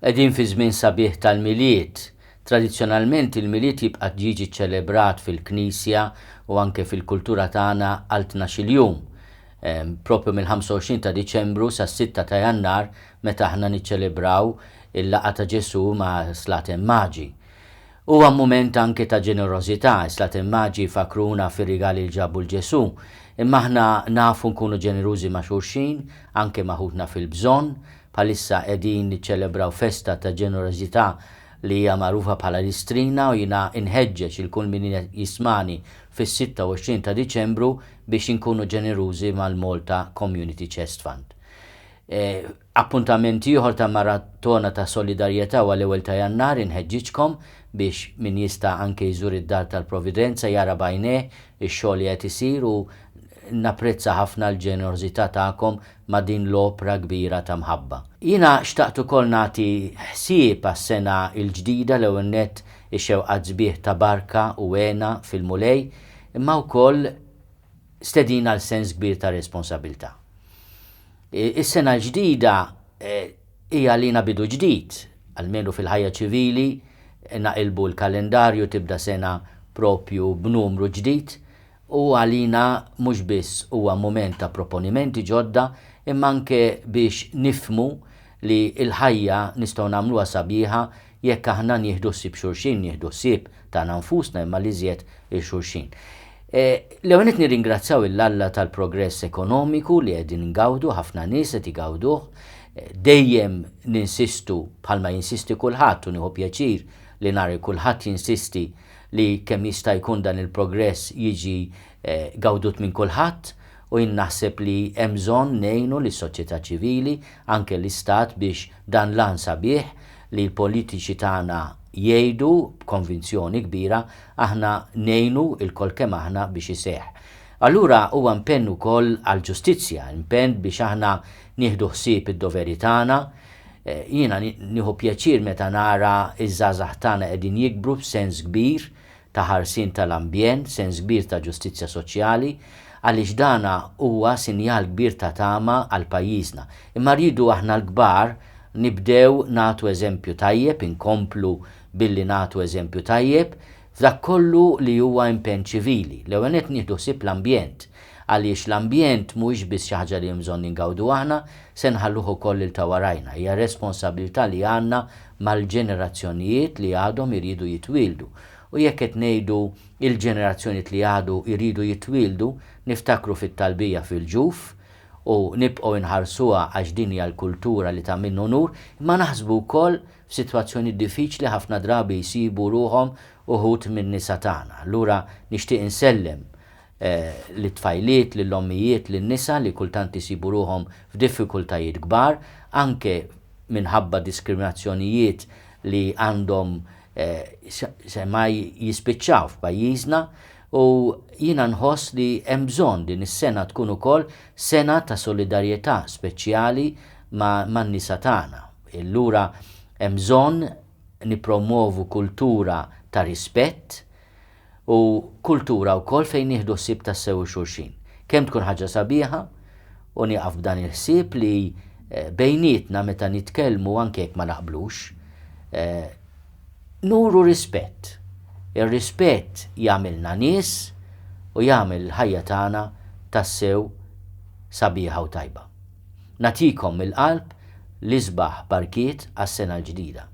Qegħdin fi żmien sabiħ tal-Milied. Tradizzjonalment il-Milied jibqa' jiġi ċċelebrat fil-Knisja u anke fil-kultura tagħna għal tnax-il jum. Propju mill-25 ta' Diċembru sas-sitta ta' Jannar meta aħna niċċelebraw il-laqgħa ta' Ġesù ma' Slaten Maġi. Huwa mument anke ta' ġenerożità, is-Slaten Maġi jfakkruna fir-rigali li ġabu 'l Ġesù. Imma aħna nafu nkunu ġenerużi ma' xulxin, anke ma' ħutna fil-bżonn. Bħalissa qegħdin niċċelebraw festa ta' ġenerożità li hija magħrufa bħala l-Istrina u jiena nħeġġeġ 'il kull min jismagħni fis-26 ta' Diċembru biex inkunu ġenerużi mal-Malta Community Chest Fund. Appuntament ieħor ta' Maratona ta' Solidarjetà huwa l-ewwel ta' Jannar, inħeġġiġkom biex min jista' anke jżur id-Dar tal-Providenza jara b'għajnejh ix-xogħol li qed isir u napprezza ħafna l-ġenerożità tagħkom ma' din l-opra kbira ta' mħabba. Jiena xtaqt ukoll nagħti ħsieb għas-sena l-ġdida, l-ewwel nett ix-xewqat sbieħ ta' barka u hena fil-Mulej, imma wkoll stedina għal sens kbir ta' responsabilità. Is-sena l-ġdida hija għalina bidu ġdid, almenu fil-ħajja ċivili naqilbu l-kalendarju tibda sena propju b'numru ġdid u għalina mhux biss huwa mument ta' proponimenti ġodda imma anke biex nifhmu li l-ħajja nistgħu nagħmluha sabiħa jekk aħna nieħdu ħsieb xulxin, nieħdu ħsieb tagħna nfusna imma l-iżjed 'il xulxin. L-ewwel nett nirringrazzjaw 'il Alla tal-progress ekonomiku li qegħdin ingawdu, ħafna nies qed igawduh. Dejjem ninsistu bħalma jinsisti kulħadd u nieħu pjaċir li nara li kulħadd jinsisti li kemm jista' jkun dan il-progress jiġi gawdut minn kulħadd u jien naħseb li hemm bżonn ngħinu lis-soċjetà ċivili, anke l-Istat biex dan l-għan sabiħ li l-politiċi tagħna jgħidu b'konvinzjoni kbira, aħna ngħinu lkoll kemm aħna biex iseħħ. Allura huwa impenn ukoll għall-ġustizzja, impenn biex aħna nieħdu ħsieb id-doveri tagħna. Jiena nieħu pjaċir meta nara ż-żgħażagħ tagħna qegħdin jikbru b'sens kbir ta' ħarsien tal-ambjent, sens kbir ta' ġustizzja soċjali, għaliex dana huwa sinjal kbir ta' tama għal pajjiżna. Imma rridu aħna l-kbar nibdew nagħtu eżempju tajjeb, inkomplu billi nagħtu eżempju tajjeb f'dak kollu li huwa impenn ċivili. L-ewwel nett nieħdu ħsieb l-ambjent, għaliex l-ambjent mhuwiex biss xi ħaġa li hemm bżonn ingawdu aħna, se nħalluh ukoll lil ta' warajna. Hija responsabilità li għandna mal-ġenerazzjonijiet li għadhom iridu jitwieldu. U jekk qed ngħidu il-ġenerazzjonijiet li għadu jridu jitwieldu, niftakru fit-talbija fil-ġuf u nibqgħu inħarsuha għax din hija l-kultura li tagħmilna unur, imma naħsbu wkoll f'sitwazzjonijiet diffiċli ħafna drabi jsibu ruħhom uħud min-nisa tagħna. Allura nixtieq insellem lit-tfajliet, lill-ommijiet, lin-nisa li kultant isibu ruħhom f'diffikultajiet kbar, anke minħabba diskriminazzjonijiet li għandhom se ma jispiċċaw f'pajjiżna u jiena nħoss li hemm bżonn din is-sena tkun ukoll sena ta' solidarjetà speċjali man-nisa tagħna. Allura hemm bżonn nippromwovu kultura ta' rispett, U kultura wkoll fejn nieħdu ħsieb tassew 'il xulxin. Kemm tkun ħaġa sabiħa, u nieqaf b'dan il-ħsieb li bejnietna meta nitkellmu anke jekk ma naqblux, nuru rispett. Ir-rispett jagħmilna nies u jagħmel il-ħajja tagħna tassew sabiħa u tajba. Nagħtikom mill-qalb l-isbaħ barkiet għas-sena l-ġdida.